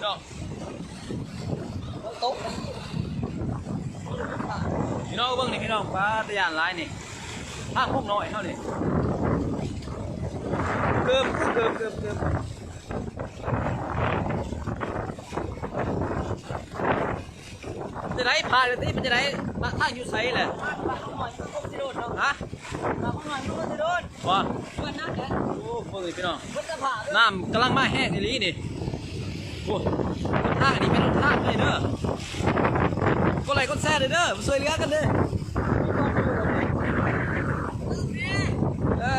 ເນາະ ຕົກ ພີ່ນ້ອງເບິ່ງນີ້ ພີ່ນ້ອງ ປາດ ຕາຢ້ານຫຼາຍນີ້ ທາງໂຄ້ງນ້ອຍເຮົານີ້ ເກີບ ເກີບ ເກີບ ເກີບ. ເປັນຈັ່ງໃດ ຜ່ານແລ້ວຕິ ເປັນຈັ່ງໃດ ທາງຢູ່ໃສແຫຼະ? ຮະ? ບໍ່ ໂອ້ ເບິ່ງນີ້ພີ່ນ້ອງ ນ້ຳກຳລັງມາແຮງອີ່ຫຼີນີ້ ໂອ້ ຫົນທາງນີ້ແມ່ນຫົນທາງເລີຍເດີ ກົດໄລກົດແຊເດີ ຊ່ວຍເຫຼືອກັນເດີ ເອີ.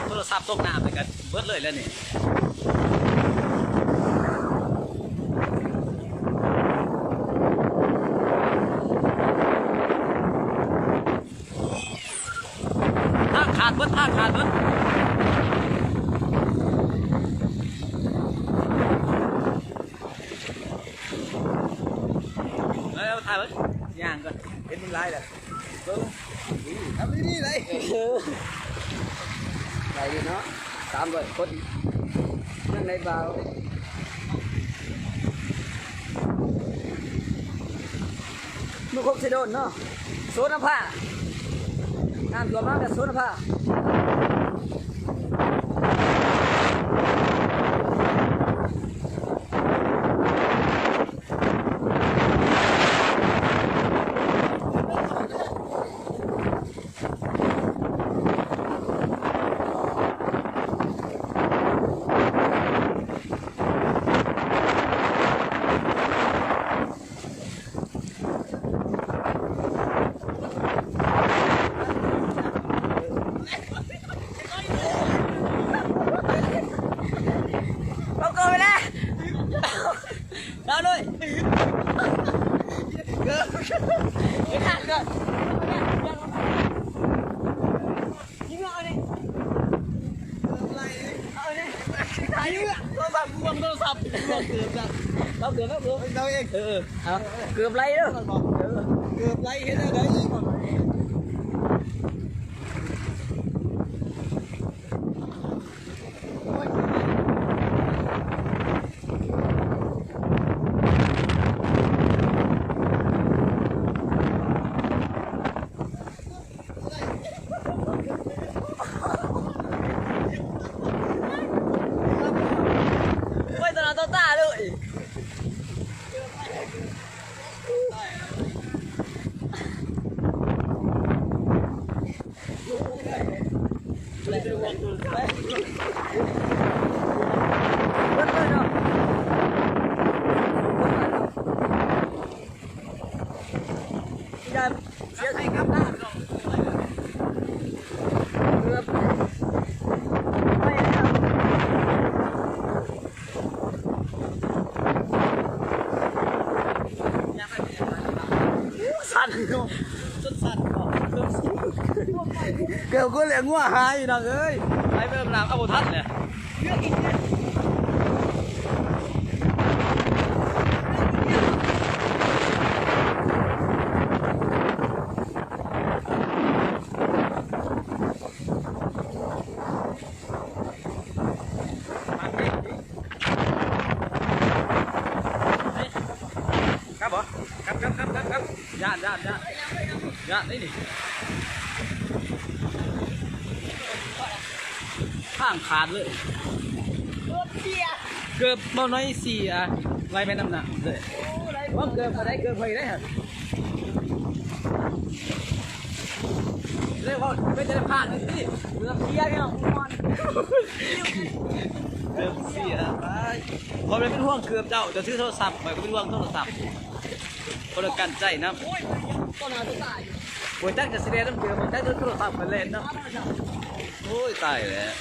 ໂທລະສັບຕົກນ້ຳນີ້ກະເບິດເລີຍແຫຼະນີ້ ທາງຂາດເບິດ ທາງຂາດເບິດ ເອີ ຖ່າຍເບິ່ງ ຍ່າງກ່ອນ ເຫັນມັນຫຼາຍແລ້ວ. ເບິ່ງ ນີ້ ທຳດີໆ ໄດ້ ເອີ ໄດ້ຢູ່ເນາະ ສາມຮ້ອຍຄົນ ຍັງໄດ້ບ່າວ ມັນຄົງຊິໂດນເນາະ ໂຊນຳພາ ນ້ຳຖ້ວມມາກະໂຊນຳພາ. ເອົາເກີບໄປແລ້ວ ເອົາເລີຍ ເກີບ ເກັບເກີບ ຍິງເອົາເລີຍ ເອົາເລີຍ ໂທລະສັບ ເອົາເກີບ ເອົາເກີບ ເອົາເອງ ເອີ ເອົາ ເກີບໄລ່ເດີ ເອີ ເກີບໄລ່ເຮັດແນວໃດ? ໄປຕໍ່ໜ້າຕໍ່ຕາເລີຍ. ສັ່ນເນາະ ຈົນສັ່ນເນາະ ເກືອບ ເກືອບຄົນແລ້ວ ງົວຫາຍ ພີ່ນ້ອງເອີຍ ໄປໄປນຳ ເອົາບໍ່ທັນແຫຼະ. ກັບບໍ່? ກັບ ກັບ ກັບ ກັບ ກັບ ຢ້ານ ຢ້ານ ຢ້ານ ຢ້ານໄດ໋ນີ້ ທາງຂາດເລີຍ ເກືອບເສຍ ເກືອບບໍ່ໜ້ອຍເສຍ ໄຫຼໄປນຳນ້ຳເລີຍ ໂອ້ ໄຫຼ ເກືອບບໍ່ໄດ້ ເກືອບໄປໄດ້ຫັ້ນ. ເລີຍເວົ້າເປັນແຕ່ພາກນີ້ຕິ ເກືອບເສຍພີ່ນ້ອງ ມ່ວນ ເກືອບເສຍ ຕາຍ ຂ້ອຍບໍ່ໄດ້ເປັນຫ່ວງເກືອບເຈົ້າ ເຈົ້າຖືໂທລະສັບ ຂ້ອຍກໍເປັນຫ່ວງໂທລະສັບ ຄົນລະກັນໃຈນຳ ໂອ້ຍ ຕໍ່ໜ້າຕໍ່ຕາ ບໍ່ຈັກຈະຊິແລ່ນນຳເກືອບ ບໍ່ຈັກໂທລະສັບກໍແລ່ນເນາະ ໂອ້ຍ ຕາຍແລ້ວ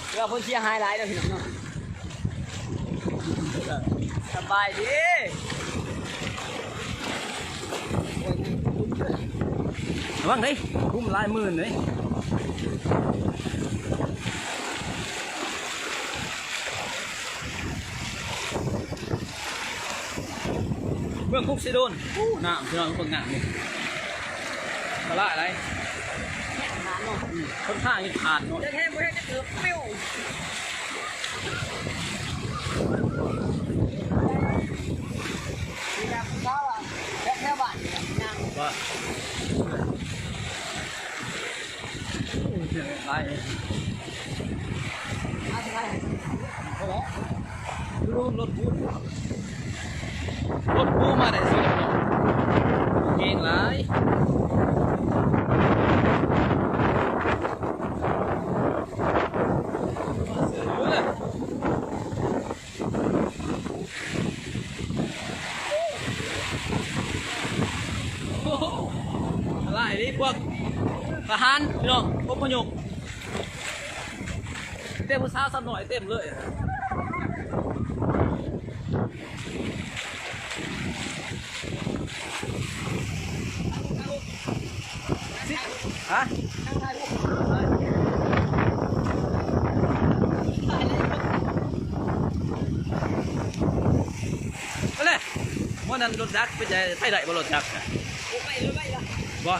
ເກືອບເພິ່ນເສຍຫາຍຫຼາຍເດີພີ່ນ້ອງເນາະ. ສະບາຍດີ ລະວັງເດ້ ຄຸ້ມຫຼາຍໝື່ນເດ້ ເມືອງກຸກຊິໂດນ ໂອ້ ນ້ຳ ພີ່ນ້ອງ ເບິ່ງນ້ຳນີ້. ອັນຕະລາຍຫຼາຍ ແຮງຂາດເນາະ ອືມ ຄົນທາງນີ້ຂາດເນາະ ແຮງບໍ່ແຮງຈະເກືອບປິວ ນີ້ແບບເຂົາວ່າແບບແຖວບ້ານນີ້ນະ ບໍ່ ໂອ້ຍ ຫຼາຍ ມາເທົ່າໃດ ເທົ່າໃດ ລົດປູ ລົດປູມາໄດ້ສອງເນາະ ແຮງຫຼາຍ ໂອ້ໂຫ ຫຼາຍເດ້ພວກທະຫານພີ່ນ້ອງ ອົບພະຍົບ ເຕັມຜູ້ສາວສາວນ້ອຍເຕັມເລີຍ ຮະ ເອົາເລີຍ ມື້ນັ້ນລົດຈັກໄປໃສ ໄປໄດ້ບໍ່ລົດຈັກ ບໍ່ໄປ ບໍ່ໄປລະ ບໍ່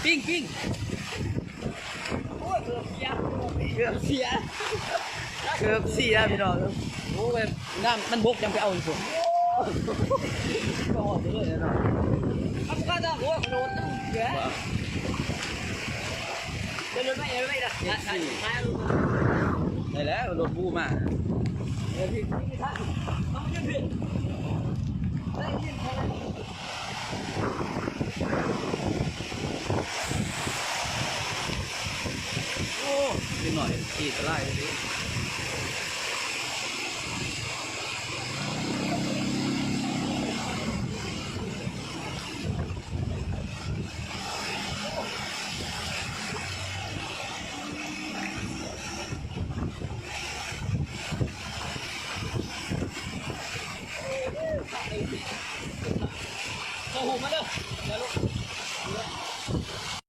ປິງ ປິງ ໂອ້ຍ ເກືອບເສຍ ເກືອບເສຍ ເກືອບເສຍພີ່ນ້ອງ ໂອ້ຍ ນ້ຳມັນບົກຍັງໄປເອົາຢູ່ພຸ້ນ ກໍຮອດເລີຍເນາະ ມັນກໍຈະ ໂອ້ຍ ໂດນເຫຼືອ ເດີນໄປ ເດີນໄປ ເອັຟຊີ ໄດ້ແລ້ວ ລົດບູມາ ໂອ້ ເດັກນ້ອຍຂີ່ສະໄລເດ້.